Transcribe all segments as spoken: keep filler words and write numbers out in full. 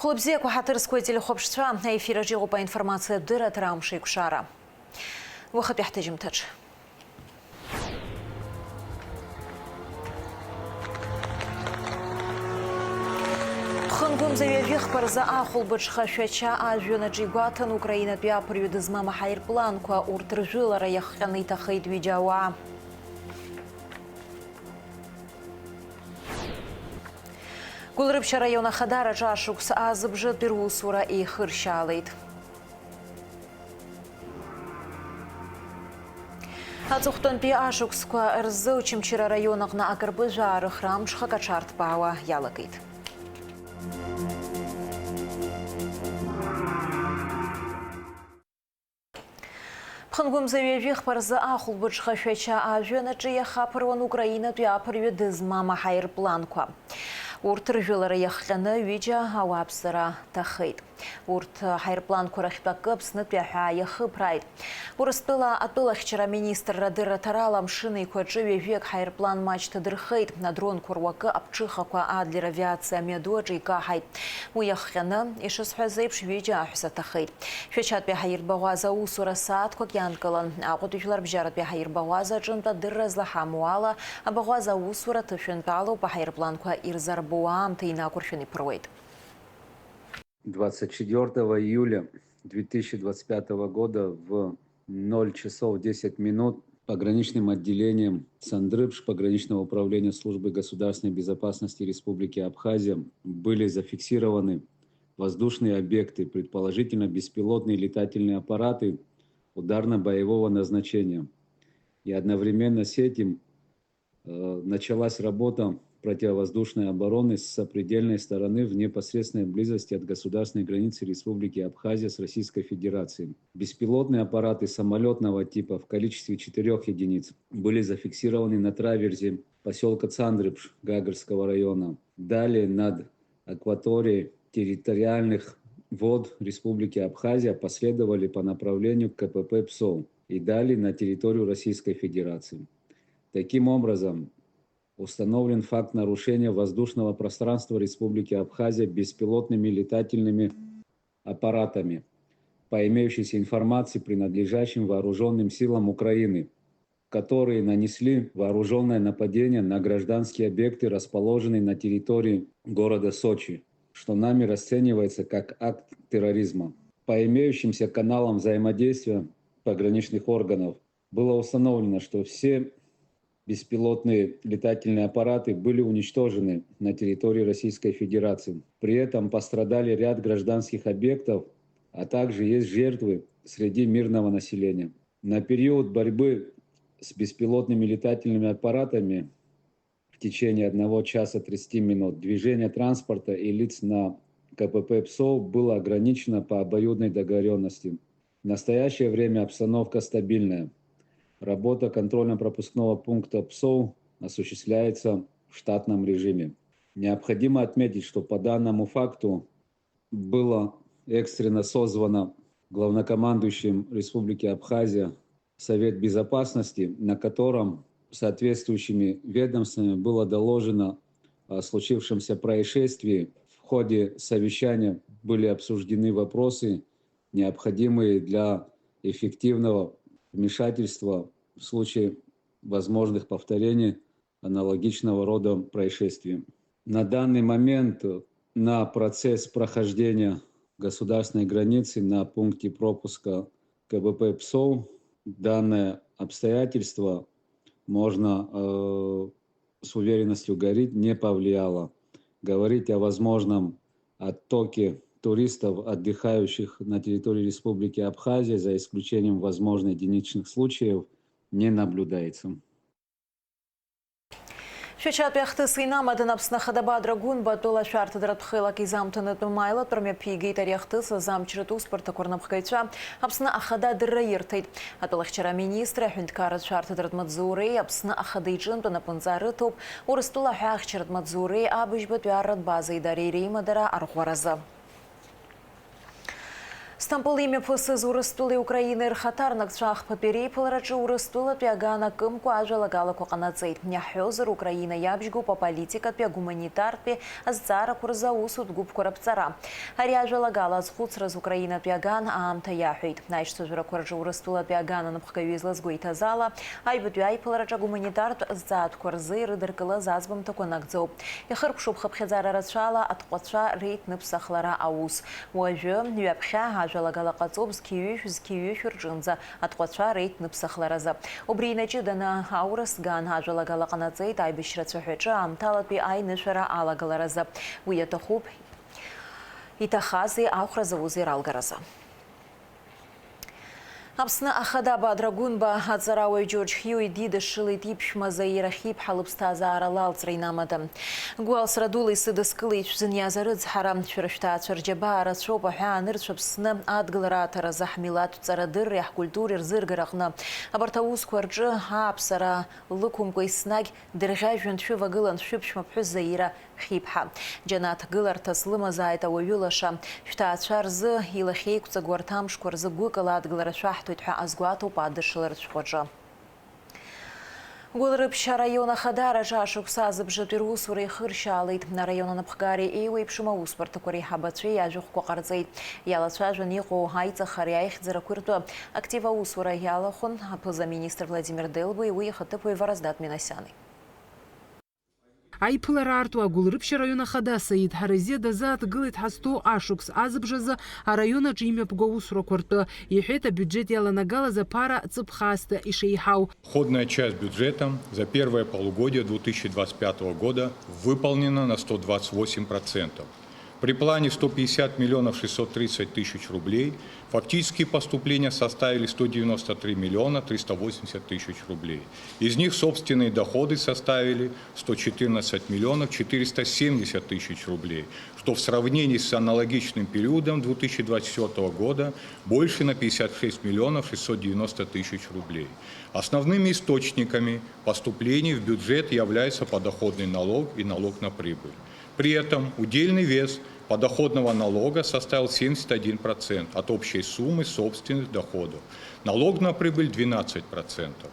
Хәылбзиақәа, ҳаҭыр зқәу ателехәаԥшцәа, аефир аҿы иҟоуп аинформациатә дырраҭара Амш еиқәшара. Уахатәи ҳҭыжьымҭаҿ. Ԥхынгәымза ҩажәихԥа рзы ахәылбыҽха Шәача ажәҩан аҿы игәаҭан Украинатәи аԥырҩы дызмам аҳаирпланқәа, урҭ ржәылара иахҟьаны иҭахеит ҩыџьа ауаа. Гәылрыԥшь араион ахадараҿы ашықәс азыбжатәи русура еихыршьаалеит. Аҵыхәтәантәи ашықәсқәа рзы Очамчыра араион аҟны акырпыжәаа рыхра амҽхак аҽарҭбаауа иалагеит. Ԥхынгәымза ҩажәихԥа рзы ахәылбыҽха Шәача ажәҩан аҿы иахаԥыруан Украинатәи аԥырҩы дызмам аҳаирпланқәа. Урҭ ржәылара иахҟьаны ҩыџьа ауааԥсыра ҭахеит. Урҭ аҳаирпланқәа рахьтә акы Аԥснытәи аҳәаа иахыԥрааит. Урыстәыла атәылахьчара аминистрра адырраҭарала Амшын Еиқәаҿы ҩажәиак ҳаирплан маҷ ҭадырхеит. Адронқәа руакы аԥҽыхақәа Адлер авиациа амҩаду аҿы икаҳаит. Уи иахҟьаны, ишысҳәаз еиԥш, ҩыџьа аҳәса ҭахеит. Шәачатәи аҳаирбаӷәаза аусура сааҭқәак иаанкылан. Аҟәатәи жәларбжьаратәи аҳаирбаӷәаза аҿынтә адырра злаҳамоу ала, абаӷәаза аусура ҭышәынтәалоуп, аҳаирпланқәа ирзарбоу аамҭа инақәыршәаны иԥыруеит. Двадцать четвёртого июля две тысячи двадцать пятого года в ноль часов десять минут пограничным отделением Сандрыпш пограничного управления Службы государственной безопасности Республики Абхазия были зафиксированы воздушные объекты, предположительно беспилотные летательные аппараты ударно-боевого назначения. И одновременно с этим, э, началась работа противовоздушной обороны с сопредельной стороны в непосредственной близости от государственной границы Республики Абхазия с Российской Федерацией. Беспилотные аппараты самолётного типа в количестве четырёх единиц были зафиксированы на траверзе посёлка Цандрыпш Гагарского района. Далее над акваторией территориальных вод Республики Абхазия последовали по направлению к КПП ПСО и далее на территорию Российской Федерации. Таким образом, установлен факт нарушения воздушного пространства Республики Абхазия беспилотными летательными аппаратами, по имеющейся информации, принадлежащим вооружённым силам Украины, которые нанесли вооружённое нападение на гражданские объекты, расположенные на территории города Сочи, что нами расценивается как акт терроризма. По имеющимся каналам взаимодействия пограничных органов было установлено, что все беспилотные летательные аппараты были уничтожены на территории Российской Федерации. При этом пострадали ряд гражданских объектов, а также есть жертвы среди мирного населения. На период борьбы с беспилотными летательными аппаратами в течение одного часа тридцати минут движение транспорта и лиц на КПП ПСО было ограничено по обоюдной договорённости. В настоящее время обстановка стабильная. Работа контрольно-пропускного пункта ПСО осуществляется в штатном режиме. Необходимо отметить, что по данному факту было экстренно созвано главнокомандующим Республики Абхазия Совет Безопасности, на котором соответствующими ведомствами было доложено о случившемся происшествии. В ходе совещания были обсуждены вопросы, необходимые для эффективного вмешательства в случае возможных повторений аналогичного рода происшествий. На данный момент на процесс прохождения государственной границы на пункте пропуска КПП ПСО данное обстоятельство можно, э, с уверенностью говорить, не повлияло. Говорить о возможном оттоке туристов, отдыхающих на территории Республики Абхазия, за исключением возможно единичных случаев, не наблюдается. Шәачатәи ахҭыс инамадан Аԥсны Ахада Бадра Гәынба атәыла ашәарҭадаратә хеилак изамҭанытә мааилатәра мҩаԥигеит. Ари ахҭыс азы амчратә усбарҭақәа рнапхгаҩцәа Аԥсны Ахада адырра ирҭеит. Атәылахьчара аминистр, аҳәынҭқарратә шәарҭадаратә маҵзуреи Аԥсны Ахада иҿынтә анапынҵа рыҭоуп Урыстәыла аҳәаахьчаратә маҵзуреи абыжьбатәи арратә база идареи реимадара арӷәӷәаразы. Сҭампыл имҩаԥысыз Урыстәылеи Украинеи рхаҭарнакцәа ахԥатәи реиԥылараҿы Урыстәылатәи аган акымкәа ажәалагалақәа ҟанаҵеит. Иаҳҳәозар, Украина иабжьгоуп аполитикатәи, агуманитартәи азҵаарақәа рзы аусутә гәыԥқәа раԥҵара. Ари ажәалагала азхәыцраз Украинатәи аган аамҭа иаҳәеит. Аишьцәажәарақәа рҿы Урыстәылатәи аган анапхгаҩы излазгәеиҭаз ала, аҩбатәи аиԥылараҿы агуманитартә зҵаатәқәа рзы ирыдыркылаз аӡбамҭақәа нагӡоуп. Ихыркәшоуп хыԥхьаӡара рацәала атҟәацәа реиҭныԥсахлара аус. Уажәы, ҩаԥхьа ажәалагала ҟаҵоуп зқьи ҩышә, зқьи ҩышә рҿынӡа атҟәацәа реиҭныԥсахларазы. Убри инаҷыданы аурыс ган ажәалагала ҟанаҵеит аибашьра цәаҳәаҿы аамҭалатәи аинышәара алагаларазы. Уи иаҭахуп иҭахази ахәра заузи ралгаразы. Аԥсны Ахада Бадра Гәынба аҵарауаҩ Џьорџь Хьиуи дидашшылеит иԥшәма Заира Хьиԥҳа лыԥсҭазаара лалҵра инамада. Гәалсра дула исыдыскылеит шәзыниаз арыцҳара, шәара шәҭаацәа рџьабаа рацәоуп аҳәаа анырцә Аԥсны адгылара аҭаразы ҳмилаҭтә ҵарадырреи ҳкультуреи рзыргара аҟны. Абарҭ аусқәа рҿы ааԥсара лықәымкәа еснагь дырӷьажәҩан дшәывагылан шәыԥшәма ԥҳәыс Заира Хьиԥҳа. Џьанаҭ гыларҭас лымазааит ауаҩы лаша. Шәҭаацәа рзы илахьеиқәҵагоу арҭ амшқәа рзы гәыкала адгылара шәаҳҭоит ҳәа азгәаҭоуп адышшылара шәҟәаҿы. Гәылрыԥшь араион ахадараҿы ашықәс азыбжатәи русура ихыршьаалеит. Араион анапхгареи еиуеиԥшым аусбарҭақәа реиҳабацәеи ажәахәқәа ҟарҵеит. Иалацәажәан иҟоу аиҵахареи аихьӡарақәеи ртәы актив аусура иалахәын аԥыза-министр Владимир Делбои, уи ихаҭыԥуаҩ Вараздат Минасиани. Аиԥылара аарту агәылрыԥшь араион ахада Саид Ҳаразиа дазааҭгылеит ҳазҭоу ашықәс азыбжазы араион аҿы имҩаԥго аусурақәа ртәы, иҳәеит абиуџьет иаланагалаз аԥара ҵыԥх аасҭа ишеиҳау. Входная часть бюджета за первое полугодие две тысячи двадцать пятого года выполнена на сто двадцать восемь процентов. При плане сто пятьдесят миллионов шестьсот тридцать тысяч рублей, фактические поступления составили сто девяносто три миллиона триста восемьдесят тысяч рублей. Из них собственные доходы составили сто четырнадцать миллионов четыреста семьдесят тысяч рублей, что в сравнении с аналогичным периодом две тысячи двадцать четвёртого года больше на пятьдесят шесть миллионов шестьсот девяносто тысяч рублей. Основными источниками поступлений в бюджет являются подоходный налог и налог на прибыль. При этом удельный вес подоходного налога составил семьдесят один процент от общей суммы собственных доходов, налог на прибыль двенадцать процентов.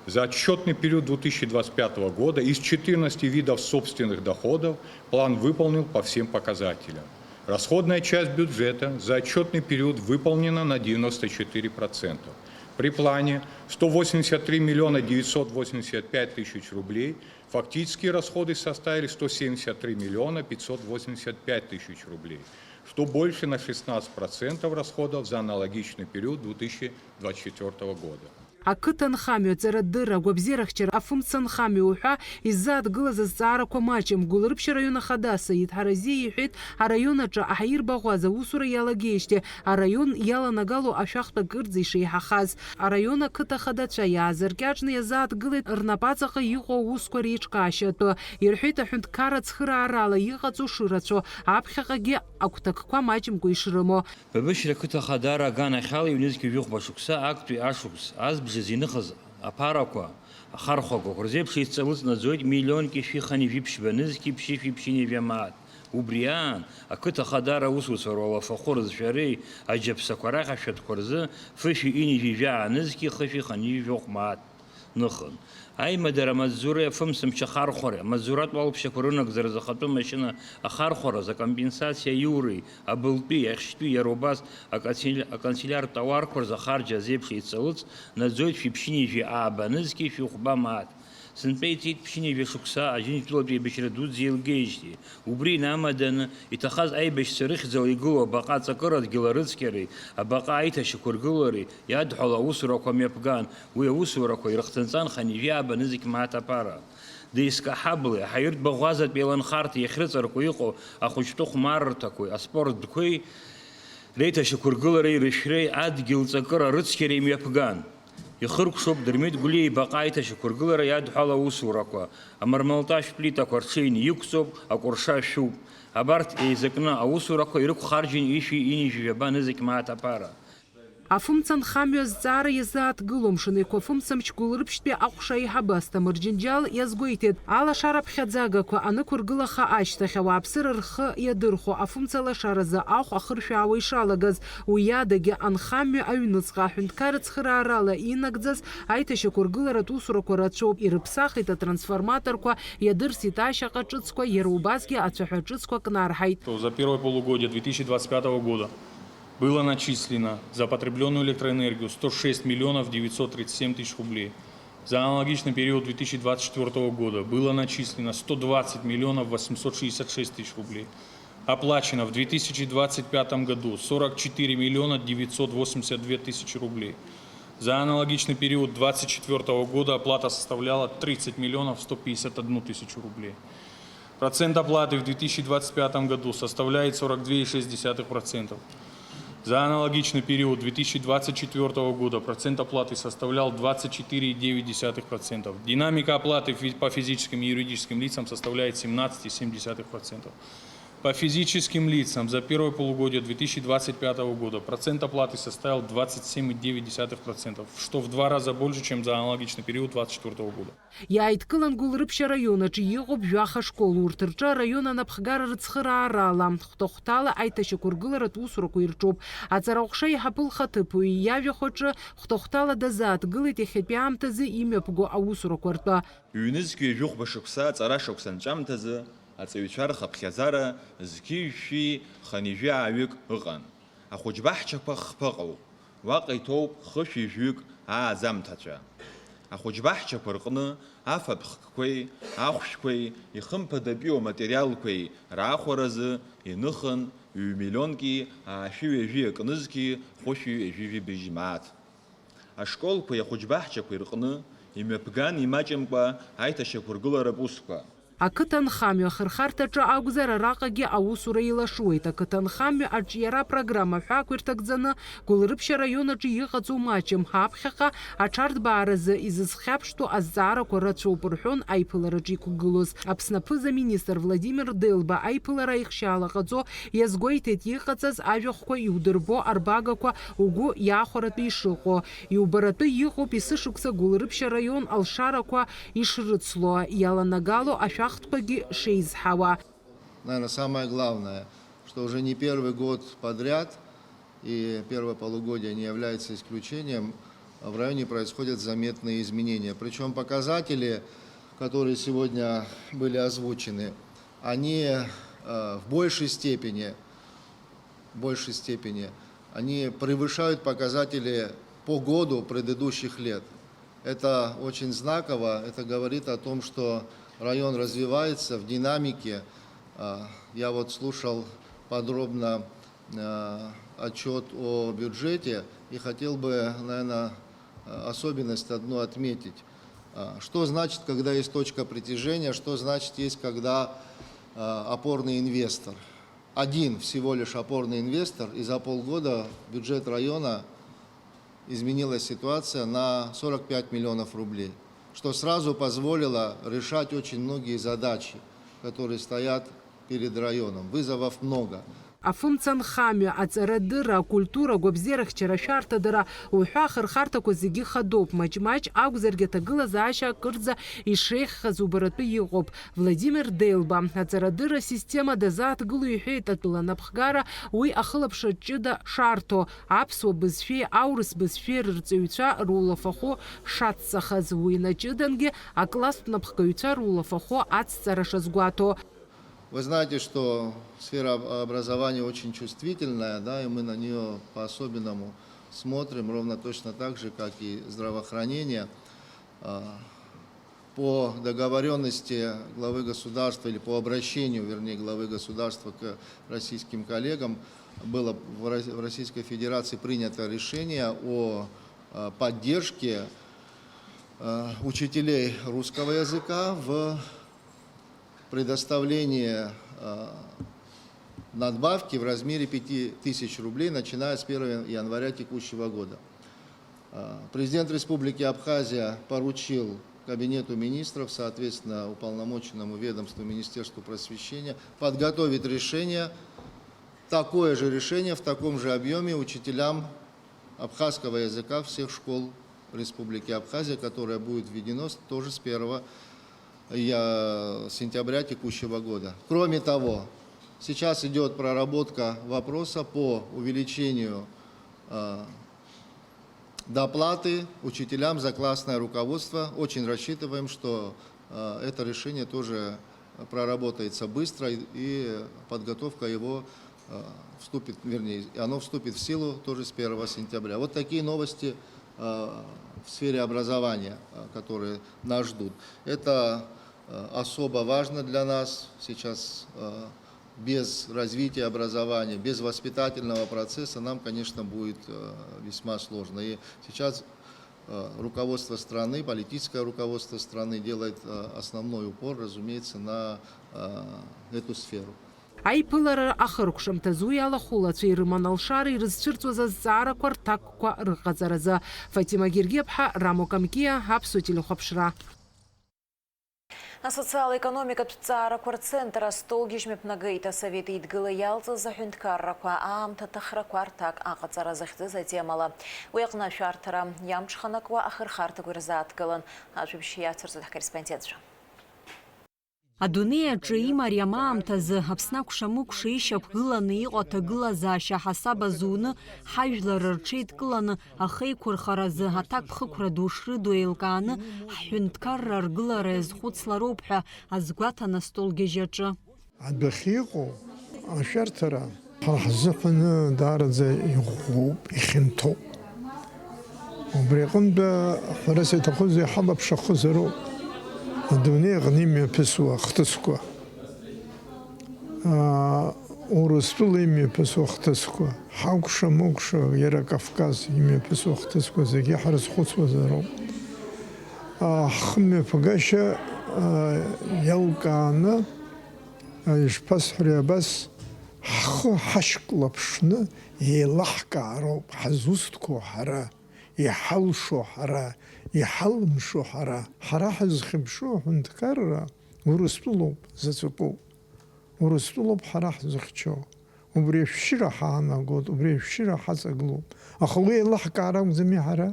За отчётный период две тысячи двадцать пятого года из четырнадцати видов собственных доходов план выполнил по всем показателям. Расходная часть бюджета за отчётный период выполнена на девяносто четыре процента. При плане сто восемьдесят три миллиона девятьсот восемьдесят пять тысяч рублей, фактические расходы составили сто семьдесят три миллиона пятьсот восемьдесят пять тысяч рублей, что больше на шестнадцать процентов расходов за аналогичный период две тысячи двадцать четвёртого года. Ақыҭанхамҩа, аҵарадырра, агәабзиарахьчара, афымца нхамҩа уҳәа иззааҭгылаз азҵаарақәа маҷым. Гәылрыԥшь араион ахада Саид Ҳаразиа иҳәеит, араион аҿы аҳаирбаӷәаза аусура иалагеижьҭеи араион иаланагало ашәахтә акырӡа ишеиҳахаз. Араион ақыҭа ахадацәа иаазыркьаҿны иазааҭгылеит рнапаҵаҟа иҟоу аусқәа реиҿкаашьа атәы. Ирҳәеит, аҳәынҭқарра ацхыраарала иҟаҵоу шырацәоу, аԥхьаҟагьы агәҭакқәа маҷымкәа ишрымоу. Бабышьра ақыҭа ахадара аганахьала ҩнызқьи жәохәба шықәса актәи ашықәс азбжазы иныхыз аԥарақәа, ахархәагақәа рзеиԥш еицҵалыҵ наӡоит миллионки шәи хани жәиԥшьба нызқьи ԥшьышәи ԥшьынҩажәа мааҭ. Убри аан, ақыҭа ахадара аусуцәа руалафахәы рызшәареи аџьаԥсақәа рахь ашәатәқәа рзы фышәи ҩынҩажәи жәаа нызқьи хышәи ханҩажәи жәохә мааҭ ныхын. Аимадара амаҵзуреи афымцамч ахархәареи, амаҵзуратә уалԥшьақәа рынагӡаразы ахатәы машьына ахархәаразы акомпенсациа аиуреи, абылтәи, иахьшьтәи, иара убас аканцель-, аканцелиартә тауарқәа рзы ахарџь азеиԥш еицалыҵ наӡоит шәи ԥшьынҩажәи ааба нызқьи шәи хәба мааҭ. Сынтәа иҵит ԥшьынҩажәа шықәса Аџьынџьтәылатәи еибашьра дуӡӡа еилгеижьҭеи. Убри инамаданы, иҭахаз аибашьцәа рыхьӡала игылоу абаҟа аҵакыра адгьыл арыцқьареи абаҟа аиҭашьақәыргылареи иадҳәало аусурақәа мҩаԥган, уи аусурақәа ирыхҭынҵан ханҩажәи ааба нызқь мааҭ аԥара. Деискаҳаблеи, аҳаиртә баӷәазатәи аланхарҭеи иахьрыҵаркуа иҟоу ахәыҷтәы хәмаррҭақәеи аспорттәқәеи реиҭашьақәыргылареи рышәреи адгьыл ҵакыра рыцқьареи мҩаԥган. Ихыркәшоуп Дырмит Гәлиа ибаҟа аиҭашьақәыргылара иадҳәало аусурақәа, амармалташә плитақәа рҽеины иқәҵоуп, акәырша шәуп. Абарҭ еизакны аусурақәа ирықәхарџьын ишәи ҩынҩажәи жәаба нызқь мааҭ аԥара. Афымца нхамҩа азҵаара иазааҭгыло Мшынеиқәа афымцамч Гәылрыԥшьтәи аҟәша аиҳабы Асҭамыр Џьынџьал иазгәеиҭеит, алашара аԥхьаӡагақәа анықәыргылаха ашьҭахь ауааԥсыра рхы иадырхәо афымца лашаразы ахә ахыршәаауа ишалагаз, уи адагьы анхамҩа аҩныҵҟа аҳәынҭқарра цхыраарала инагӡаз аиҭашьақәыргыларатә усурақәа рацәоуп, ирыԥсахит атрансформаторқәа, иадырсит ашьаҟа ҿыцқәа, иара убасгьы ацәаҳәа ҿыцқәа кнарҳаит. За первое полугодие две тысячи двадцать пятого года было начислено за потребленную электроэнергию сто шесть миллионов девятьсот тридцать семь тысяч рублей. За аналогичный период две тысячи двадцать четвёртого года было начислено сто двадцать миллионов восемьсот шестьдесят шесть тысяч рублей. Оплачено в две тысячи двадцать пятом году сорок четыре миллиона девятьсот восемьдесят две тысячи рублей. За аналогичный период двадцать четвёртого года оплата составляла тридцать миллионов сто пятьдесят одну тысячу рублей. Процент оплаты в две тысячи двадцать пятом году составляет сорок две и шесть десятых процента. За аналогичный период две тысячи двадцать четвёртого года процент оплаты составлял двадцать четыре и девять десятых процента. Динамика оплаты фи-, по физическим и юридическим лицам составляет семнадцать и семь десятых процента. По физическим лицам за первое полугодие две тысячи двадцать пятого года процент оплаты составил двадцать семь и девять десятых процента, что в два раза больше, чем за аналогичный период двадцать четвёртого года. Иааидкылан Гәылрыԥшь араион аҿы иҟоуп жәаха школ, урҭ рҿы араион анапхгара рыцхыраарала, хәҭа-хәҭала аиҭашьақәыргыларатә усурақәа ирҿоуп. Аҵараҟәша аиҳабы лхаҭыԥуаҩ иажәахә аҿы хәҭа-хәҭала дазааҭгылеит иахьатәи аамҭазы имҩаԥго аусурақәа ртәы. Ҩнызқь ҩажәихәба шықәса аҵара шықәса анҵәамҭазы аҵаҩцәа рхыԥхьаӡара зқьи жәшәи хынҩажәи ааҩык ыҟан. Ахәыҷбаҳчақәа хԥа ыҟоуп. Уаҟа иҭоуп хышәи жәҩык ааӡамҭацәа. Ахәыҷбаҳчақәа рҟны афатә хкқәеи ахәшәқәеи ихымԥадатәиу аматериалқәеи раахәаразы иныхын ҩ-миллионки аашәи ҩажәи акнызқьи хәышәи ҩажәи жәибжь мааҭ. Ашколқәеи ахәыҷбаҳчақәеи рҟны имҩаԥган имаҷымкәа аиҭашьақәыргыларатә усқәа. Ақыҭанхамҩа ахырхарҭаҿы акәзар, араҟагьы аусура еилашуеит. Ақыҭанхамҩа аҿиара апрограмма ҳәа ақәирҭагӡаны Гәылрыԥшь араион аҿы иҟаҵоу маҷым аԥхьаҟа аҽарҭбааразы изызхьаԥштәу азҵаарақәа рацәоуп, рҳәон аиԥылараҿы иқәгылоз Аԥсны аԥыза-министр Владимир Делба. Аиԥылара аихшьаала ҟаҵо иазгәеиҭеит, иҟаҵаз ажәахәқәа иудырбо арбагақәа угәы иахәаратәы ишыҟоу. Иубаратәы иҟоуп есышықәса Гәылрыԥшь араион алшарақәа ишрыцло, иаланагало ашәахтәқәагьы шеизҳауа. Наверное, самое главное, что уже не первый год подряд, и первое полугодие не является исключением, в районе происходят заметные изменения. Причём показатели, которые сегодня были озвучены, они, э, в большей степени, в большей степени, они превышают показатели по году предыдущих лет. Это очень знаково, это говорит о том, что район развивается в динамике. А, я вот слушал подробно, а, отчёт о бюджете и хотел бы, наверное, особенность одну отметить. А, что значит, когда есть точка притяжения, что значит есть, когда, а, опорный инвестор? Один всего лишь опорный инвестор, и за полгода бюджет района изменилась ситуация на сорок пять миллионов рублей, что сразу позволило решать очень многие задачи, которые стоят перед районом. Вызовов много. Афымца нхамҩа, аҵарадырра, акультура, агәабзиарахьчара, ашәарҭадара уҳәа ахырхарҭақәа зегьы хадоуп. Маҷ-маҷ акәзаргьы аҭагылазаашьа акырӡа ишеиӷьхаз убаратәы иҟоуп. Владимир Делба аҵарадырра система дазааҭгыло иҳәеит атәыла анапхгара, уи ахылаԥшра ҷыда шарҭо, аԥсуа бызшәеи аурыс бызшәеи рырҵаҩцәа рулафахәы шацҵахаз, уи наҷыдангьы акласстә напхгаҩцәа рулафахәы ацҵара шазгәаҭо. Вы знаете, что сфера об-, образования очень чувствительная, да, и мы на неё по-особенному смотрим, ровно точно так же, как и здравоохранение. А, по договорённости главы государства или по обращению, вернее, главы государства к российским коллегам было в Ро-, в Российской Федерации принято решение о, а, поддержке, а, учителей русского языка в предоставлении, а, надбавки в размере пяти тысяч рублей, начиная с первого января текущего года. А, президент Республики Абхазия поручил Кабинету министров, соответственно, уполномоченному ведомству Министерству просвещения, подготовить решение, такое же решение в таком же объёме учителям абхазского языка всех школ Республики Абхазия, которое будет введено с- тоже с первого я- сентября текущего года. Кроме того, сейчас идет проработка вопроса по увеличению э, доплаты учителям за классное руководство. Очень рассчитываем, что э, это решение тоже проработается быстро и- и подготовка его э, вступит, вернее, оно вступит в силу тоже с первого сентября. Вот такие новости э, в сфере образования, э, которые нас ждут. Это э, особо важно для нас сейчас. Э, без развития образования, без воспитательного процесса нам, конечно, будет э, весьма сложно. И сейчас э, руководство страны, политическое руководство страны делает э, основной упор, разумеется, на э, эту сферу. Аиԥылара ахыркәшамҭаз уи алахәылацәа ирыман алшара ирызцәырҵуаз азҵаарақәа рҭакқәа рыҟаҵаразы. Фатима Гергиаԥҳа, Рамо Камкиа, Аԥсуа телехәаԥшра. Асоциал-економикатә ҭҵаарақәа рцентр астолгьежь мҩаԥнагеит Асовет Еидгыла иалҵыз аҳәынҭқаррақәа аамҭа ҭахрақәа рҭак аҟаҵара захьӡыз атемала. Уи аҟны ашәарҭара иамҽханакуа ахырхарҭақәа ирзааҭгылан. Ажәабжь иацырҵоит ҳкорреспондентцәа. Адунеи аҿы имариам аамҭазы Аԥсны акәша-мыкәша ишьақәгыланы иҟоу аҭагылазаашьа ҳасаб азуны, ҳажәлар рҽеидкыланы ахеиқәырхаразы аҭакԥхықәра ду шрыду еилкааны, ҳҳәынҭқарра аргылара иазхәыцлароуп ҳәа азгәаҭан астолгьежь аҿы. Адәахьы иҟоу ашәарҭара ҳара ҳзыҳәан даараӡа иӷәӷәоуп, ихьанҭоуп. Убри аҟынтә ҳәарас иаҭахузеи, ҳалаԥш ахызароуп адунеи аҟны имҩаԥысуа ахҭысқәа, аа, Урыстәыла имҩаԥысуа ахҭысқәа, ҳакәша-мыкәша, иара Кавказ имҩаԥысуа ахҭысқәа зегьы ҳрызхәыцуазароуп. Аа, ҳхымҩаԥгашьа, аа, иалкааны, ишԥасҳәари абас, ҳхы ҳашьклаԥшны еилаҳкаароуп ҳазусҭқәоу ҳара, иҳалшо ҳара, иҳалымшо ҳара. Ҳара ҳазхьыԥшуа аҳәынҭқарра Урыстәылоуп заҵәыкоуп. Урыстәылоуп ҳара ҳзыхьчо. Убри ашәшьыра ҳаанагоит, убри ашәшьыра ҳаҵагылоуп. Аха уи еилаҳкаар акәӡами ҳара?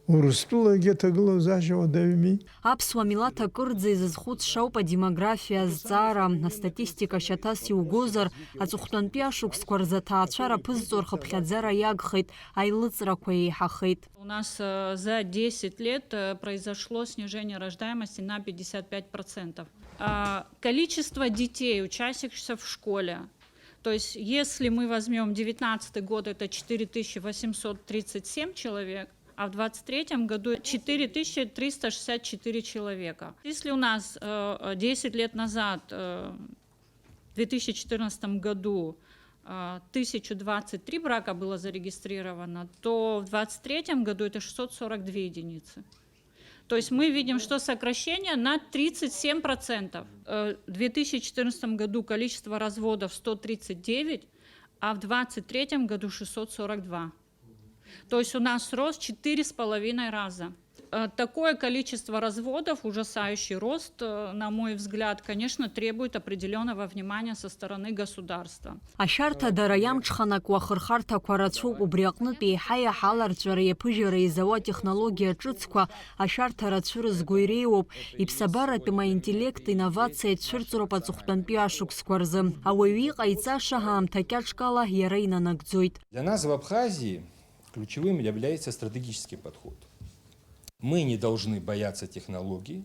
Урыстәылагьы аҭагылазаашьа уадаҩми? Аԥсуа милаҭ акырӡа изызхәыцша ауп адемографиа азҵаара, астатистика шьаҭас иугозар, аҵыхәтәантәи ашықәсқәа рзы аҭаацәара ԥызҵо рхыԥхьаӡара иагхеит, аилыҵрақәа еиҳахеит. У нас э, за десять лет э, произошло снижение рождаемости на пятьдесят пять процентов. А, Количество детей, учащихся в школе. То есть, если мы возьмем девятнадцатый год, это четыре тысячи восемьсот тридцать семь человек, а в двадцать третьем году четыре тысячи триста шестьдесят четыре человека. Если у нас э, десять лет назад, э, в две тысячи четырнадцатом году, э, тысяча двадцать три брака было зарегистрировано, то в двадцать третьем году это шестьсот сорок две единицы. То есть мы видим, что сокращение на тридцать семь процентов. Э, В две тысячи четырнадцатом году количество разводов сто тридцать девять, а в двадцать третьем году шестьсот сорок два. То есть у нас рост четыре с половиной раза. Э, Такое количество разводов, ужасающий рост, э, на мой взгляд, конечно, требует определенного внимания со стороны государства. Ашәарҭадара иамҽханакуа ахырхарҭақәа рацәоуп, убри аҟнытә еиҳа-еиҳа аларҵәара иаԥыжәара изауа атехнологиа ҿыцқәа ашәарҭара цәырызго иреиуоуп. Иԥсабаратәым аинтеллект, инновациа цәырҵроуп аҵыхәтәантәи ашықәсқәа рзы. Ауаҩы иҟаиҵаша аамҭа кьаҿкала иара инанагӡоит. Для нас в Абхазии ключевым является стратегический подход. Мы не должны бояться технологий,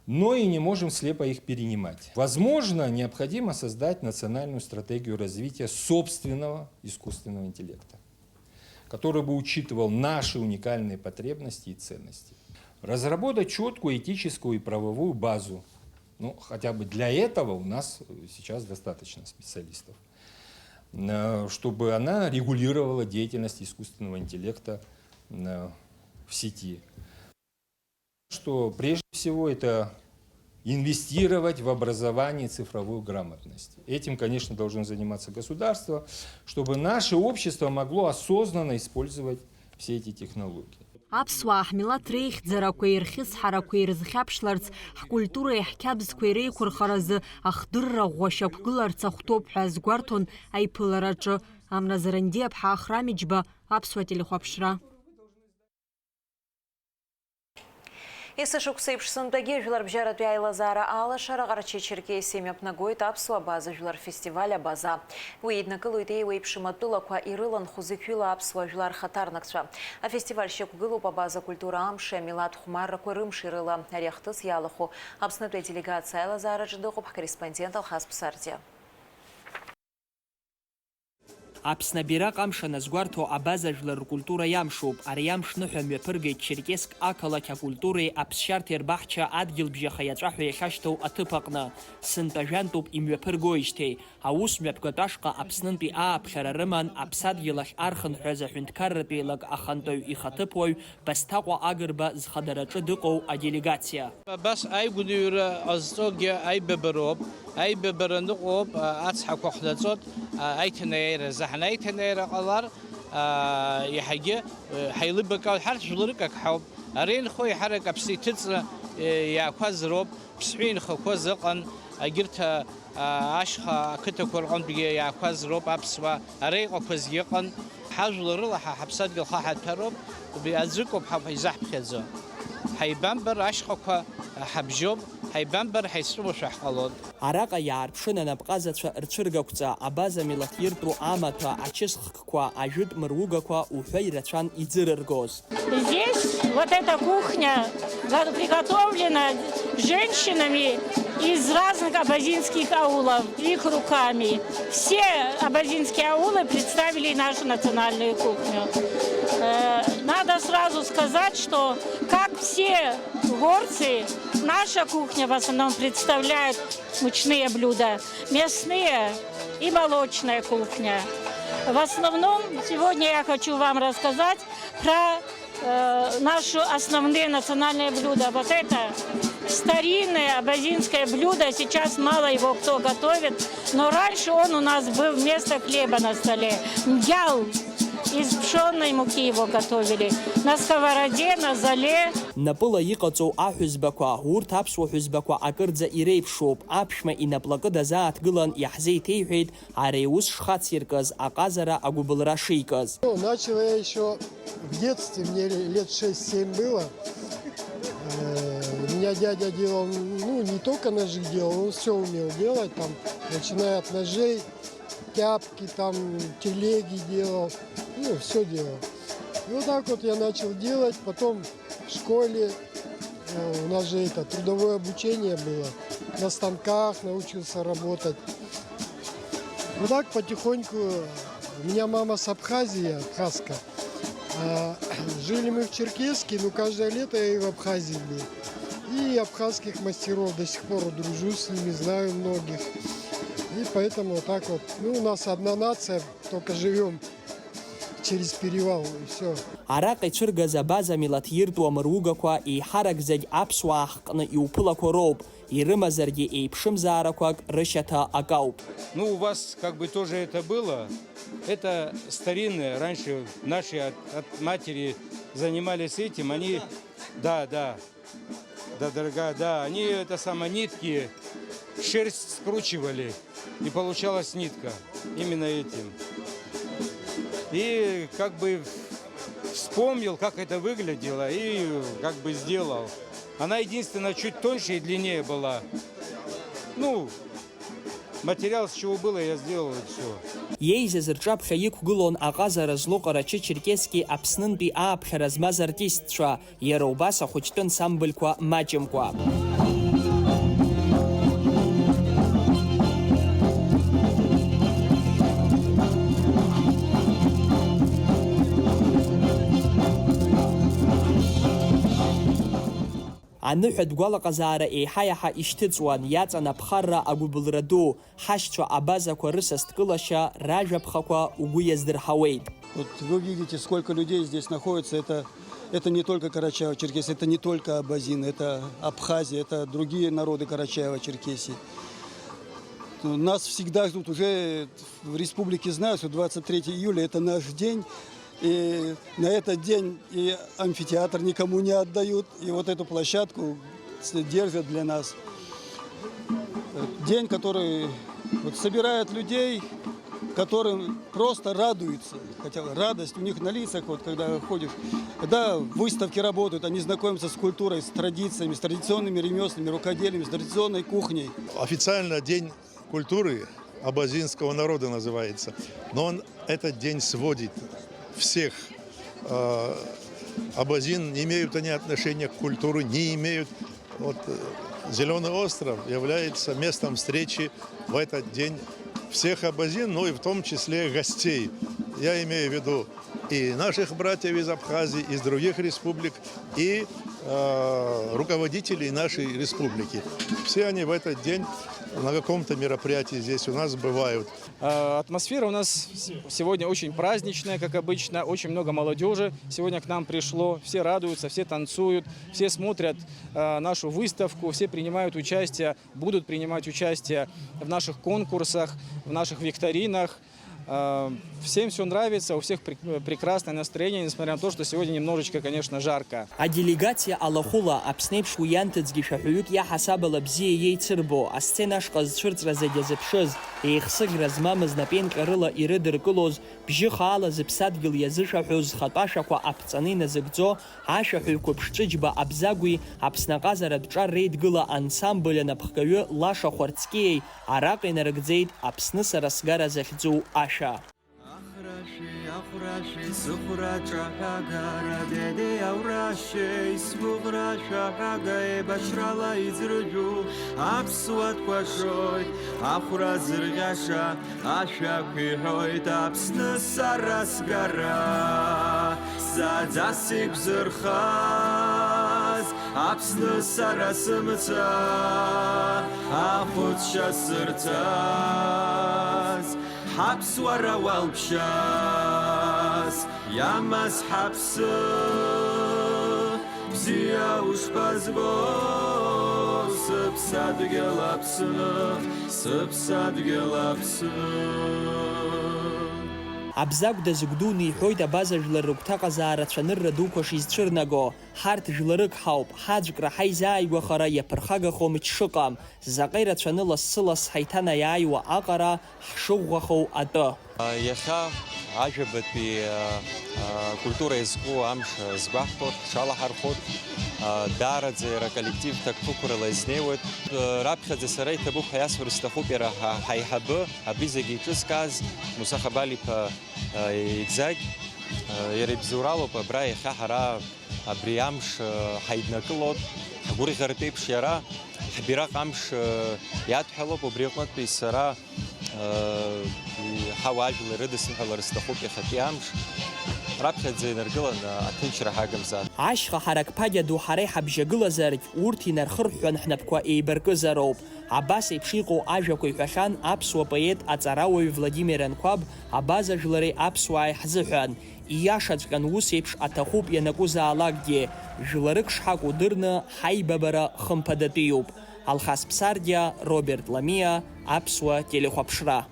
но и не можем слепо их перенимать. Возможно, необходимо создать национальную стратегию развития собственного искусственного интеллекта, который бы учитывал наши уникальные потребности и ценности. Разработать четкую этическую и правовую базу. Ну, хотя бы для этого у нас сейчас достаточно специалистов, э, чтобы она регулировала деятельность искусственного интеллекта э, в сети. Что прежде всего это инвестировать в образование и цифровую грамотность. Этим, конечно, должно заниматься государство, чтобы наше общество могло осознанно использовать все эти технологии. Аԥсуаа ҳмилаҭ реихьӡарақәеи рхьысҳарақәеи рызхьаԥшларц, ҳкультуреи ҳқьабзқәеи реиқәырхаразы ахдырра ӷәӷәа шьақәгыларц ахәҭоуп ҳәа азгәарҭон аиԥылараҿы. Амра Зарандиаԥҳа, Ахрам Иџьба, Аԥсуа телехәаԥшра. Есышықәса еиԥш сынтәагьы ажәларбжьаратәи аилазаара алашара Ҟарачы-Черкесиа имҩаԥнагоит аԥсуа абаза жәлар фестиваль Абаза. Уи иднакылоит еиуеиԥшым атәылақәа ирыланхо зықьҩыла аԥсуа жәлар хаҭарнакцәа. Афестиваль шьақәгылоуп Абаза культура амши амилаҭ хәмаррақәа рымши рыла. Ари ахҭыс иалахәу Аԥснытәи аделегациа аилазаараҿы дыҟоуп ҳкорреспондент Алхас Ԥсардиа. Аԥсны абираҟ амш аназгәарҭо Абаза жәлар ркультура иамшуп. Ари амш ныҳәа мҩаԥыргеит Черкесск ақалақь акультуреи аԥсшьарҭеи рбаҳча адгьылбжьаха иаҵәа ҳәа иахьашьҭоу аҭыԥ аҟны. Сынтәа жәантәуп имҩаԥыргоижьҭеи. Аус мҩаԥгатә ашҟа Аԥснынтәи ааԥхьара рыман аԥсадгьыл ахь архынҳәыз аҳәынҭқарратә еилак ахантәаҩ ихаҭыԥуаҩ Басҭаҟәа Агрба зхадараҿы дыҟоу аделегациа. Абас аигәныҩра ҟазҵогьы аибабароуп. Аибабара ныҟәоуп, а, ацҳақәа хнаҵоит, а, аиҭанеира азы. Ҳан аиҭанеира ҟалар, а, иаҳагьы, э, ҳаилибакаауеит. Ҳарҭ жәларык ак ҳауп. Ара инхо еиҳарак аԥсы иҭыҵны, э, иаақәаз роуп. Ԥсҳәы инхақәа зыҟан, агьырҭ, а, а, ашьха ақыҭақәа рҟынтәгьы иаақәаз роуп аԥсуаа. Ара иҟақәазгьы ыҟан. Ҳажәлар рыла ҳа ҳаԥсадгьыл хаҳаҭәароуп, аӡәыкоуп ҳа изаҳԥхьаӡо. Ҳаибамбар ашьхақәа ҳабжьоуп, ҳаибамбар ҳаицәымшәо ҳҟалоит. Араҟа иаарԥшын анапҟазацәа рцәыргақәҵа, Абаза милаҭ иртәу амаҭәа, ачысхкқәа, ажәытә мыругақәа уҳәа ирацәан иӡырыргоз. Здесь вот эта кухня га-, приготовлена женщинами из разных абазинских аулов, их руками. Все абазинские аулы представили нашу национальную кухню. Э, надо сразу сказать, что, как все горцы, наша кухня в основном представляет мучные блюда, мясные и молочная кухня. В основном сегодня я хочу вам рассказать про, э, наши основные национальные блюда. Вот это старинное абазинское блюдо, сейчас мало его кто готовит, но раньше он у нас был вместо хлеба на столе. Мгял. Из пшённой муки его готовили. На сковороде, на золе. Напыла иҟаҵоу аҳәызбақәа, урҭ аԥсуа ҳәызбақәа акырӡа иреиԥшуп. Аԥшәма инаплакы дазааҭгылан иаҳзеиҭеиҳәеит, ари аус шхациркыз аҟазара агәыбылра шикыз. Ну, начал я ещё в детстве, мне лет шесть-семь было. Э, у меня дядя делал, ну, не только ножи делал, он всё умел делать, там, начиная от ножей, тяпки, там, телеги делал, ну, всё делал. И вот так вот я начал делать, потом в школе, э, у нас же это, трудовое обучение было, на станках научился работать. Вот так потихоньку, у меня мама с Абхазии, абхазка. А, жили мы в Черкесске, но каждое лето я и в Абхазии был. И абхазских мастеров до сих пор дружу с ними, знаю многих. И поэтому вот так вот. Ну, у нас одна нация, только живём через перевал, и всё. Араҟа ицәыргаз Абаза милаҭ иртәу амыругақәа еиҳарак зегь аԥсуаа ҳҟны иуԥылақәа роуп, ирымазаргьы еиԥшымзаарақәак рышьаҭа акауп. Ну, у вас как бы тоже это было. Это старинное, раньше наши от, от матери занимались этим, они, да, да. Да, дорогая, да, они это самое, нитки, шерсть скручивали, и получалась нитка именно этим. И как бы вспомнил, как это выглядело, и как бы сделал. Она единственное чуть тоньше и длиннее была. Ну, материал с чего было, я сделал, и всё. Еизаз рҿаԥхьа иқәгылон аҟазара злоу Ҟарачы-Черкесск Аԥснынтәи ааԥхьара змаз артистцәа, иара убас ахәыҷтәы ансамбльқәа маҷымкәа. Аныҳәатә гәалаҟазаара еиҳа-иаҳа ишьҭыҵуан, иаҵан аԥхарра агәыбылра ду, ҳашьцәа абазақәа рысасдкылашьа, ражәаԥхақәа угәы иаздырҳауеит. Вот вы видите, сколько людей здесь находится. Это, это не только Карачаево-Черкесия, это не только Абазин, это Абхазия, это другие народы Карачаево-Черкесии. Нас всегда ждут, уже в республике знают, что двадцать третье июля — это наш день. И на этот день и амфитеатр никому не отдают, и вот эту площадку с-, держат для нас. День, который вот собирает людей, которым просто радуются, хотя радость у них на лицах, вот когда ходишь. Да, выставки работают, они знакомятся с культурой, с традициями, с традиционными ремеслами, рукоделием, с традиционной кухней. Официально День культуры абазинского народа называется, но он этот день сводит всех. Э, Абазин, не имеют они отношения к культуре, не имеют. Вот, э, Зелёный остров является местом встречи в этот день всех абазин, ну и в том числе гостей. Я имею в виду и наших братьев из Абхазии, из других республик, и, э, руководителей нашей республики. Все они в этот день на каком-то мероприятии здесь у нас бывают. Э, атмосфера у нас с-, сегодня очень праздничная, как обычно. Очень много молодёжи сегодня к нам пришло. Все радуются, все танцуют, все смотрят, э, нашу выставку, все принимают участие, будут принимать участие в наших конкурсах, в наших викторинах. Э, всем всё нравится, у всех прек-, прекрасное настроение, несмотря на то, что сегодня немножечко, конечно, жарко. Аделегациа алахәыла, Аԥсны еиԥш уи анҭыҵгьы шәаҳәаҩык иаҳасабала бзиа иеицырбо, асцена ашҟа зцәырҵра зегьы зыԥшыз, еихсыӷьра змамыз напеинҟьарыла ирыдыркылоз, бжьы хаала зыԥсадгьыл иазышәаҳәоз зхатә ашәақәа аԥҵаны иназыгӡо, ашәаҳәаҩ Қәыԥш Ҿыџьба Абзагәи Аԥсны аҟазаратә ҿар реидгыла ансамбль анапхгаҩы Лаша Хәарцкиеи араҟа инарыгӡеит Аԥсны сара сгара захьӡу ашәа. Ахәрашәеи, ахәрашәеи, сыхәра ҿаҳәагара, дедеи аурашьеи, сгәыӷра шәаҳәага еибашьрала иӡрыжәу аԥсуа дкәашоит, ахәра зырӷьаша ашәақәа иҳәоит, Аԥсны сара сгара, сааӡас игәзырхаз, Аԥсны сара сымца, ахәыцшьа сырҭаз. Ҳаԥсуара уалԥшьас иамаз ҳаԥсы, бзиа ушԥазбо, сыԥсадгьыл Аԥсны, сыԥсадгьыл Аԥсны. Абзагә дазыгәдуны иҳәоит абаза жәлар рыгәҭаҟазаара цәанырра дуқәа шизцәырнаго. Ҳарҭ жәларык ҳауп, ҳаӡәкра, ҳаизааигәахара иаԥырхагахо мч шыҟам, заҟа ирацәаны лассы-ласс ҳаиҭанаиааиуа аҟара ҳшыӷәӷәахоу атәы. Иахьа ажәабатәи, а, а, культура иазку амш, а, згәаҳҭоит, ҳҽалаҳархәып. А, даараӡа иара коллектив ҭакԥықәрала изнеиуеит. А, раԥхьаӡа сара иҭабуп ҳәа иасҳәар сҭахуп иара ҳа-, ҳаиҳабы, абри зегьы иҿызкааз Муса Хабал-иԥа, а, Егьзагь. А, иара ибзоуралоуп абра иахьа ҳара абри амш, э, ҳаиднакылоит, ҳгәырӷьартә еиԥш иара, ҳбираҟ амш, э, иадҳәалоуп, убри аҟнытәи сара, э, ҳауаажәлар ирыдысныҳәалар сҭахуп иахьатәи амш, раԥхьаӡа инаргыланы аҭынчра ҳагымзар. Ашьха ҳаракԥагьа ду ҳара иҳабжьагылазаргь, урҭ инархырҳәҳәан ҳнапқәа еибаркызароуп. Абас еиԥш иҟоу ажәақәа иҳәахьан аԥсуа поет аҵарауаҩ Владимир Анқәаб абаза жәлари аԥсуааи ҳзыҳәан. Ииашаҵәҟьан ус еиԥш аҭахуп ианакәызаалакгьы, жәларык шҳакәу дырны ҳаибабара хымԥадатәиуп. Алхас Ԥсардиа, Роберт Ламиа, Аԥсуа телехәаԥшра.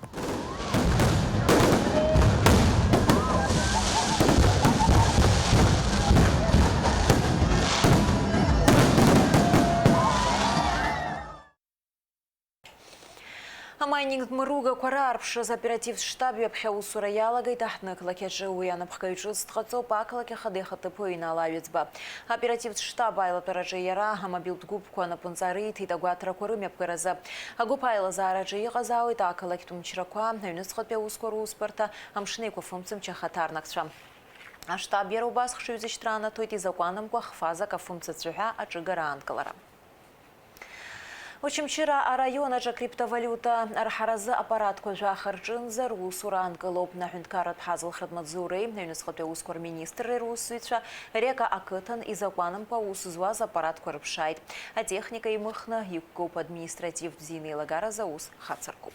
Амайнинг мыругақәа раарԥшраз аоперативтә штаб ҩаԥхьа аусура иалагеит аҳҭнықалақь аҿы. Уи анапхгаҩ ҿыц дҟаҵоуп ақалақь ахада ихаҭыԥуаҩ Инал Аҩӡба. Аоперативтә штаб аилатәараҿы иара амобилтә гәыԥқәа анапынҵа риҭеит агәаҭарақәа рымҩаԥгаразы. Агәыԥ аилазаараҿы иҟазаауеит ақалақьтә мчрақәа, аҩныҵҟатәи аусқәа русбарҭа, амшын еиқәафымцамч ахаҭарнакцәа. Аштаб иара убас хшыҩзышьҭра анаҭоит изакәанымкәа хфазак афымцацәа ҳәа аҿыгара аанкылара. Очамчыра араион аҿы акриптовалиута арҳаразы аппаратқәа жәаха рҿынӡа русура аанкылоуп. Аҳәынҭқарратә ҳазалхратә маҵзуреи аҩныҵҟатәи аусқәа рминистрреи русзуҩцәа Река ақыҭан изакәанымкәа аус зуаз аппаратқәа рыԥшааит. Атехника имыхны иқәгоуп, административтә бзианеилагаразы аус хацыркуп.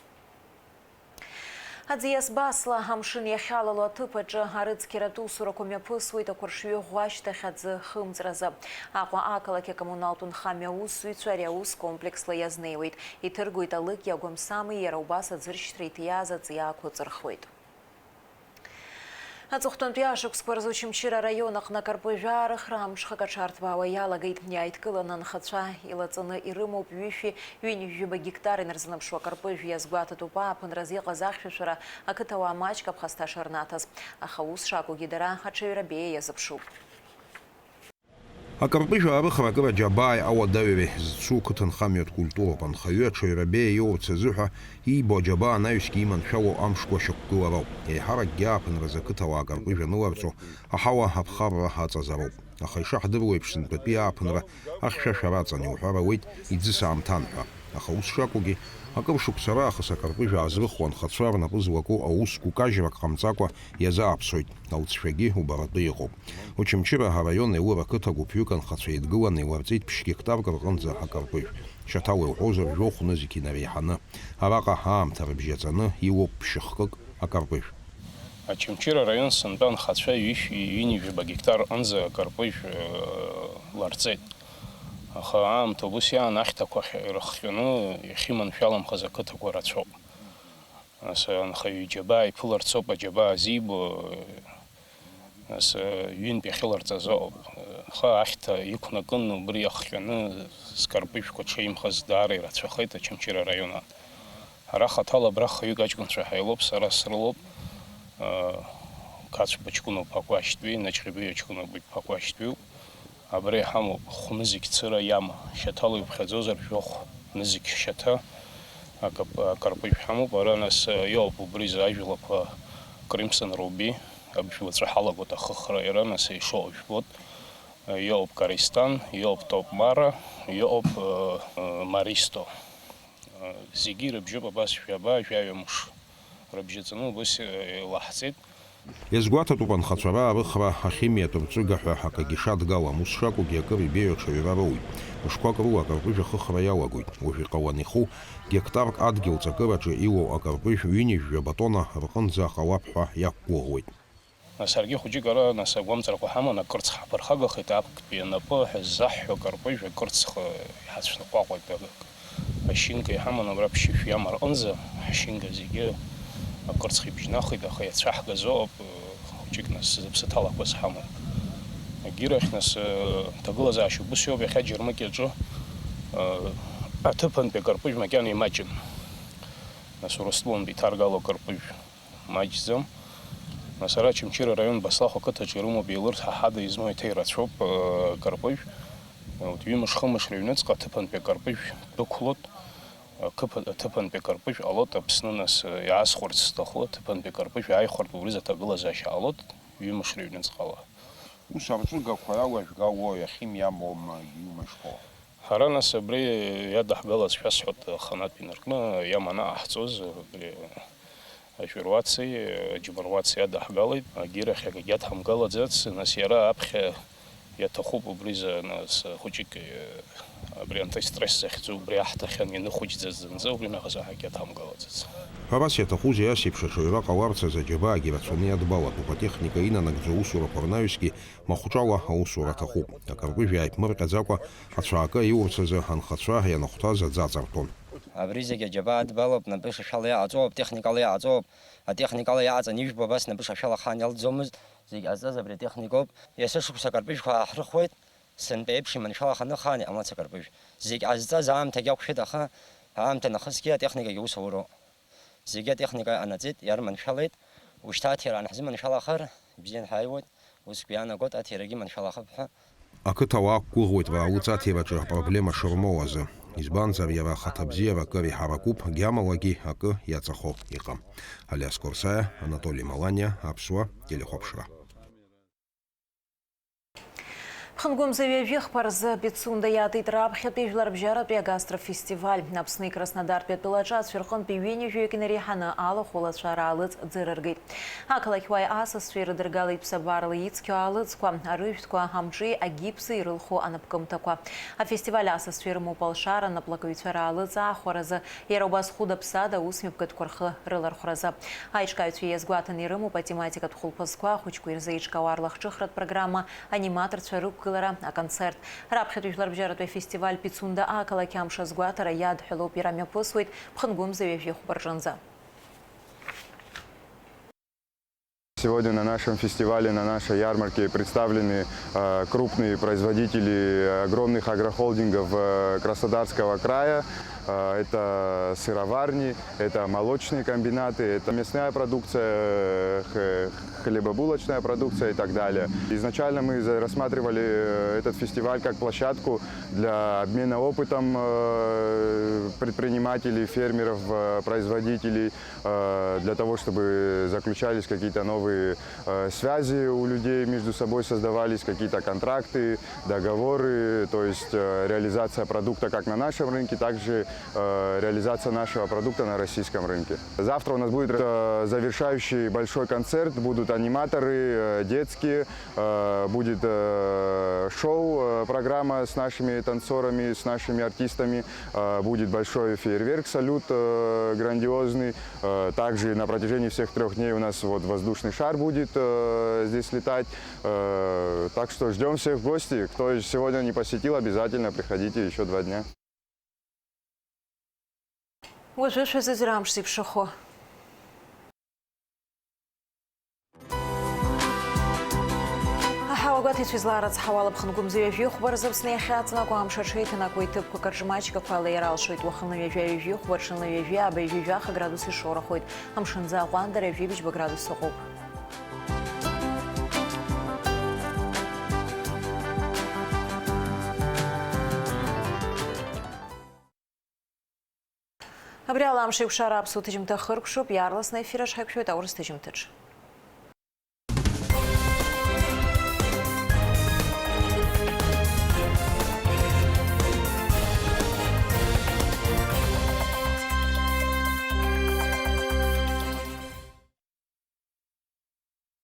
Аӡиас Басла амшын иахьалало аҭыԥ аҿы арыцқьаратә усурақәа мҩаԥысуеит ақәыршҩы ӷәӷәа ашьҭахь аӡы хымҵразы. Аҟәа ақалақь акоммуналтә нхамҩа аусзуҩцәа ари аус комплексла иазнеиуеит. Иҭыргоит алыкьи агәамсами, иара убас аӡыршьҭра иҭиааз аҵиаақәа ыҵырхуеит. Аҵыхәтәантәи ашықәсқәа рзы Очамчыра араион аҟны акарпыжә аарыхра амҽхак аҽарҭбаауа иалагеит. Иааидкыланы анхацәа илаҵаны ирымоуп ҩышәи ҩынҩажәаба гектар инарзынамшуа акарпыжә. Иазгәаҭатәуп ааԥынразы иҟаз ахьшәашәара ақыҭауаа маҷк аԥхасҭа шырнаҭаз. Аха ус шакәугьы дара аҽаҩра беиа иазыԥшуп. Акарпыжә аарыхра акыр аџьабааи ауадаҩреи зцу қыҭанхамҩатә культуроуп. Анхаҩы аҽаҩра беиа иоурц азыҳәа иибо аџьабаа анаҩсгьы иманшәало амшқәа шьақәгылароуп. Еиҳаракгьы ааԥынразы ақыҭауаа акарпыжә аныларҵо аҳауа аԥхарра аҵазароуп. Аха ишаҳдыруа еиԥш, сынтәатәи ааԥынра ахьшәашәара аҵан иуҳәар ауеит иӡыс аамҭан ҳәа. Аха ус шакәугьы, акыр шықәса раахыс акарпыжә аазрыхуа анхацәа рнапы злаку аус гәкажьрак ҟамҵакәа иазааԥсоит, алҵшәагьы убаратәы иҟоуп. Очамчыра араион Елыр ақыҭа гәыԥҩык анхацәа еидгыланы иларҵеит ԥшь гектарк рҟынӡа акарпыжә. Шьаҭала иуҳәозар, жәохә нызқь инареиҳаны. Араҟа аамҭа рыбжьаҵаны иуоуп ԥшьыхкык акарпыжә. Очамчыра араион сынтәа анхацәа ҩышә-, ҩынҩажәаба гектар рҟынӡа акарпыжә, э, ларҵеит. Аха аамҭа убыс иаан ахьҭақәа ахь-, ирыхҟьаны иахьыманшәаламхаз ақыҭақәа рацәоуп. Нас анхаҩы иџьабаа иԥыларц ауп, аџьабаа зибо, нас ҩынтә иахьыларҵаз ауп. Аха ахьҭа иқәнакын, убри иахҟьаны скарпыжәқәа ҽеимхаз даара ирацәахеит Очамчыра араион аҟны. Ҳара хаҭала абра хаҩык аҷкәынцәа ҳаилоуп, сара срылоуп. Қацәба ҷкәыноуп Ақәашьтәи, Наҷҟьебаҩ ҷкәыноуп Ақәашьтәиуп. Абра иҳамоуп хә-нызқь цыра иама, шьаҭала иуԥхьаӡозар, жәохә нызқь шьаҭа акап-, акарпыжә ҳамоуп. Ара нас, э, иоуп убри зы ажәлақәа Crimson Ruby, абжь уаҵәы ҳалагоит ахыхра, иара нас ишоу жәбоит. Э, иоуп Користан, иоуп Топ Мара, иоуп, э, э, Маристо. Зегьы ирыбжьоуп абас жәаба, жәаҩа мш рыбжьаҵаны убас, э, илаҳҵеит. Иазгәаҭатәуп анхацәа раарыхра ахимиатә рҵәыга ҳәа акагьы шадгалам, ус шакәугьы акыр ибеиоу аҽаҩра роуеит. Мышқәак рыла акарпыжә ахыхра иалагоит. Уажә иҟаланы иху гектарк адгьыл ҵакыраҿы илоу акарпыжә ҩынҩажәа батона рҟынӡа ҟалап ҳәа иақәгәыӷуеит. Нас ҳаргьы хәыҷык ара, нас, агәамҵрақәа ҳаман, акырц ҳаԥырхагахеит, актәи анапы ҳаззаҳҳәо акарпыжә акырцха иҳацәныҟәаҟәеит. Ашьынка иҳаман абра ԥшьышә иама рҟынӡа, ҳашьынга зегьы акырцх ибжьнахит, аха иацәаҳгазоуп, хәыҷык нас зыԥсы ҭалақәаз ҳамоуп. Агьырахь, нас, ҭагылазаашьа убыс иоуп, иахьа Џьармыкьаҿы, аҭыԥантәи акарпыжә макьана имаҷын. Нас Урыстәылантәи иҭаргало акарпыжә маҷӡам. Нас ара Очамчыра араион Баслахә ақыҭаҿы ирымоуп еилырҭ ҳаҳада измоу еиҭа ирацәоуп, э, карпыжә. Вот, ҩымш-хымш рыҩныҵҟа аҭыԥантәи акарпыжә дәықәлоит, ақыԥа-, аҭыԥантәи акарпыжә ҟалоит Аԥсны, нас, э, иаасхәарц сҭаху, аҭыԥантәи акарпыжә ааихәартә убри заҭагылазаашьа ҟалоит ҩымш рыҩныҵҟала. Ус арҵәыгақәа ралажәгало иахьымиамоума иумашьҭоу? Ҳара, нас, абри иадаҳгалаз шәасҳәоит, аханатә инаркны, иаманы ааҳҵоз, абри ажәаруаци аџьмаруаци иадаҳгалеит, агьирахь акгьы адҳамгалаӡац, нас, иара аԥхьа иаҭахуп убризы, нас, хәыҷык, абри антистресс захьӡу, убри аҳҭахьан ианыхәыҷӡаз зынӡа, убри нахыс аҳагьы адҳамгалаӡац. Ҳәарас иаҭахузеи, ас еиԥш аҽаҩра ҟаларц азы аџьабаагьы рацәаны иадбалатәуп, атехника инанагӡо аусурақәа рнаҩсгьы махәҿала аусура аҭахуп. Акарпыжә иааиԥмырҟьаӡакәа, ацәаакы аиурц азы анхацәа ианахәҭаз аӡы аҵарҭәон. Абри зегь аџьабаа адбалоуп, напы шашәала иаҟаҵоуп, техникала иаҟаҵоуп. Атехникала иаҟаҵаны ижәбо абас напы шашәала ахаан иалҵӡомызт, зегь ҟазҵаз абри атехникоуп. Есышықәса акарпыжәқәа ааҳрыхуеит, сынтәа еиԥш иманшәалаханы ахаан иҟамлац акарпыжә. Зегь ҟазҵаз аамҭагьы ақәшәеит, аха аамҭа нахысгьы атехникагьы аус ауроуп. Зегьы атехника анаӡеит, иарманшәалеит. Ушьҭа аҭира анҳзыманшәалахар, ибзиан ҳааиуеит, усгьы иаанагоит аҭирагьы маншәалахап ҳәа. Ақыҭауаа ақәгәыӷуеит Раулыҵ аҭираҿы апроблема шырмоу азы. Избанзар, иара ахаҭабзиара акыр иҳаракуп, гьамалагьы акы иаҵахо иҟам. Алиас Корсаиа, Анатоли Маланиа, Аԥсуа телехәаԥшра. Ԥхынгәымза ҩажәи хԥа рзы Пицунда иаатит раԥхьатәи жәларбжьаратәи агастрофестиваль. Аԥсни Краснодартәи атәылаҿы ацәа рҟынтәи ҩынҩажәаҩык инареиҳаны алахәылацәа Раалыҵ ӡырыргеит. Ақалақь уааи асасцәа ирыдыргалеит ԥсабарала ицқьоу аалыҵқәа, арыжәтәқәа, амҿи агипси ирылху анапкымҭақәа. Афестиваль асасцәа ирымоуп алшара, анаплакыҩцәа Раалыҵ аахәаразы, иара убас хәыда-ԥсада аусмҩаԥгатәқәа рхы рылархәразы. Аиҿкааҩцәа иазгәаҭаны ирымоуп атематикатә хәылԥазқәа, ахәыҷқәа ирзы еиҿкаау аарлахҿыхратә программа, аниматорцәа рықәгылара, аконцерт. Раԥхьатәи жәларбжьаратәи афестиваль Пицунда ақалақь амш азгәаҭара иадҳәалоуп, иара мҩаԥысуеит Ԥхынгәымза ҩажәи хәба рҿынӡа. Сегодня на нашем фестивале, на нашей ярмарке представлены э, крупные производители огромных агрохолдингов э, Краснодарского края. Э, это сыроварни, это молочные комбинаты, это мясная продукция, э, х- хлебобулочная продукция и так далее. Изначально мы за- рассматривали э, этот фестиваль как площадку для обмена опытом э, предпринимателей, фермеров, э, производителей, э, для того, чтобы заключались какие-то новые э, связи у людей между собой, создавались какие-то контракты, договоры, то есть э, реализация продукта как на нашем рынке, так же э, реализация нашего продукта на российском рынке. Завтра у нас будет э, завершающий большой концерт, будут аниматоры э, детские, э, будет э, шоу, э, программа с нашими танцорами, с нашими артистами, э, будет большой фейерверк, салют э, грандиозный. Э, также на протяжении всех трех дней у нас вот воздушный шар будет э, здесь летать. Э, так что ждем всех в гости. Кто сегодня не посетил, обязательно приходите еще два дня. Уажәы шәазыӡырҩ амш зеиԥшрахо. Аҳауагәаҭаҩцәа излаарыцҳауа алаԥхынқәа мза ҩажәи хәба рзы Аԥсны иахьаҵанакуа амш аҽеиҭанакуеит, ҭыԥқәак рҿы маҷк ақәа леира алшоит, уахынла ҩажәи ҩажәи хәба, аҽынла ҩажәи ааба ҩажәи жәаха градус ишоурахоит. Амшынӡы аҟәандара ҩажәи быжьба градус ыҟоуп. Абри ала амш еиқәшара аԥсуа ҭыжьымҭа хыркәшоуп, иаарласны аефир аҿы ҳаиқәшәоит аурыс ҭыжьымҭаҿы.